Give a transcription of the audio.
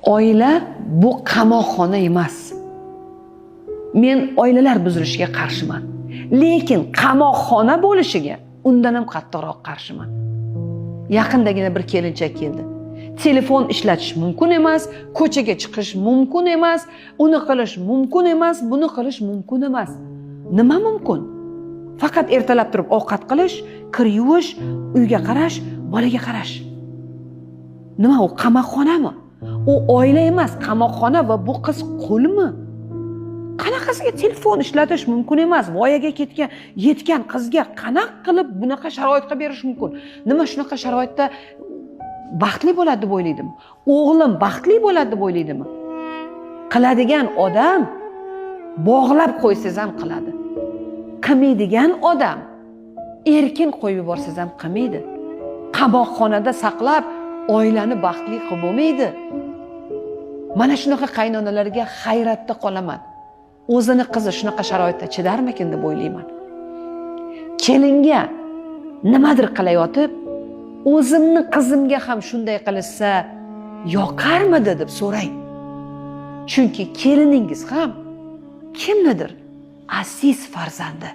Oila bu qamoqxona emas. Men oilalar buzilishiga qarshiman. Lekin qamoqxona bo'lishiga undan ham qattiqroq qarshiman. Yaqindagina bir kelinchak keldi. Telefon ishlatish mumkin emas, ko'chaga chiqish mumkin emas, uni qilish mumkin emas, buni qilish mumkin emas. Nima mumkin? Faqat ertalab turib ovqat qilish, kir yuvish, uyga qarash, bolaga qarash. Nima u, qamoqxonami? U oila emas, qamoqxona. Va bu qiz qulmi? Qanaqasiga telefon ishlatish mumkin emas? Voyaga ketgan, yetgan qizga qanaqa qilib bunaqa sharoit qilib berish mumkin? Nima, shunaqa sharoitda baxtli bo'ladi deb o'ylaydimi? O'g'lim baxtli bo'ladi deb o'ylaydimi? Qiladigan odam bog'lab qo'ysangiz ham qiladi. Qilmaydigan odam erkin qo'yib yuborsangiz ham qilmaydi. Qamoqxonada saqlab oilani baxtli qilib bo'lmaydi. Mana shunaqa qaynonalarga hayratda qolaman. O'zini qizi shunaqa sharoitda chidarmikin deb o'ylayman. Kelinga nimadir qilayotib, o'zimni qizimga ham shunday qilishsa yoqarmidi deb so'rang. Chunki keliningiz ham kimnidir aziz farzandi.